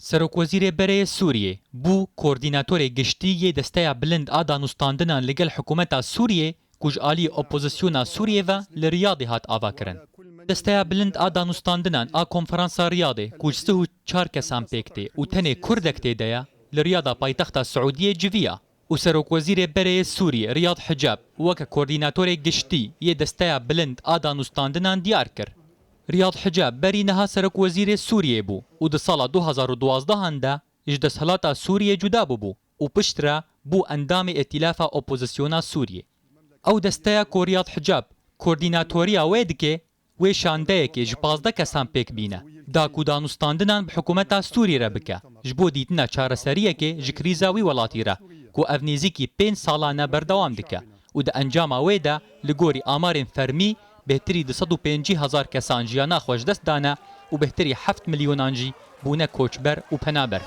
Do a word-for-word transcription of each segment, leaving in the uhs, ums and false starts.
Serokwezîrê berê yê Sûriyê bû koordînatorê giştî yê Desteya Bilind a Danûstandinan li gel hikûmeta Sûriyê ku ji alî opozisyona Sûriyê ve li Riyadê hat avakirin. Desteya Bilind a Danûstandinan a Konferansa Riyadê ku ji sih û çar kesan pêk tê û tenê Kurdek tê de ye, li Riyada paytexta Siûdiyê civiya û Serokwezîrê berê yê Sûriyê Riyad Hicab weke koordînatorê giştî yê Desteya Bilind a Danûstandinan diyar kir. Riyad Hicab berî niha Serokwezîrê Sûriyê bû û di sala du hazar û duwazdeh de ji desthilata Sûriyê cuda bûbû û piştre bû endamê Îtîlafa Opozisyona Sûriyê. Ew desteya ku Riyad Hicab koordînatoriya wê dike, wê şandeyekê ji pazdeh kesan pêk bîne, da ku danûstandinan bi hikûmeta Sûriyê re bike, ji bo dîtina çareseriyekê ji krîza wî welatî re, ku ev nêzîkî pênc salan e berdewam dike û di encama wê de, li gorî amarên fermî, bêhtirî du sed û pêncî hezar kesan jiyana xwe ji dest dane û bêhtirî heft milyonan jî bûne koçber û penaber.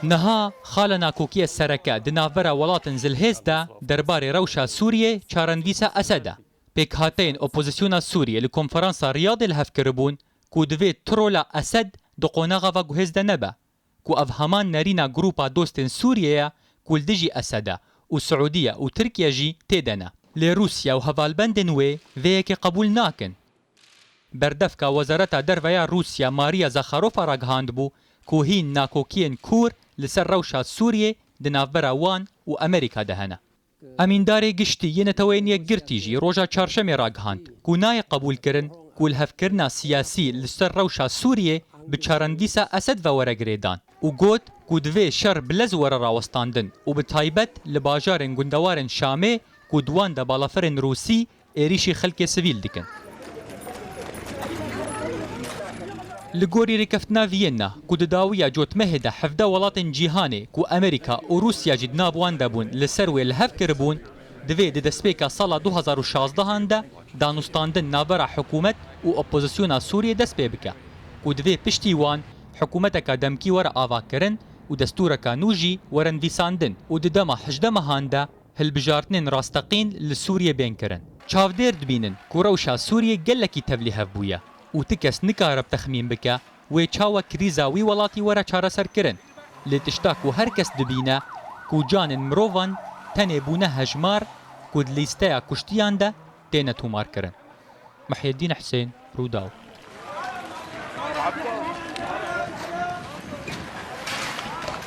Niha xala nakokiya sereke di navbera welatên zilhêz de derbarê rewşa Sûriyê çarenivîsa Esed e. Pêkhateyên opozisyona Sûriyê li konferansa Riyadê li hev kiribûn ku divê tu rola Esed di qonaxa ve guhêz de nebe, ku ev heman nerîna Grûpa Dostên Sûriyê ye ku li dijî Esed e û Siûdiye û Tirkiye jî tê de ne. Lê Rûsya û hevalbendên wê vê yekê qebûl nakin. Berdevka Wezareta Derve ya Rûsya Maria Zakharova ragihandibû ku hîn nakokiyên kûr li ser rewşa Sûriyê di navbera wan û Amerîka de hene. Emîndarê Giştî yê Neteweyên Yekgirtî jî roja Çarşemê ragihand ku nayê qebûlkirin ku lihevkirina siyasî li ser rewşa Sûriyê bi çarenivîsa Esed ve were girêdan û got ku divê şer bi lez were rawestandin û bi taybet li bajarên gundewarên Şamê ku di wan de balafirên Rûsî êrîşî xelkê sivîl dikin. Li gorî rêkeftina Viyena ku di dawiya cotmehê de hevdeh welatên cîhanê ku Amerîka û Rûsya jî di nav wan de bûn li ser wê li hev kiribûn, divê di destpêka sala du hazar û şazdehan de danûstandin navbera hikûmet û opozisyona Sûriyê dest pê bike, ku divê piştî wan hikûmeteka demkî were avakirin û destûreka nû jî were nivîsandin û di dema hejdeh mehan de hilbijartinên rasteqîn li Sûriyê bên kirin. Çavdêr dibînin ku rewşa Sûriyê gelekî tevlîhev bûye û ti kes nikare bi texmîn bike wê çawa krîza wî welatî were çareserkirin. Lê tişta ku her kes dibîne ku canên mirovan tenê bûne hejmar ku di lîsteya kuştiyan de têne tomarkirin. Muhyeddîn Husên, Rûdaw.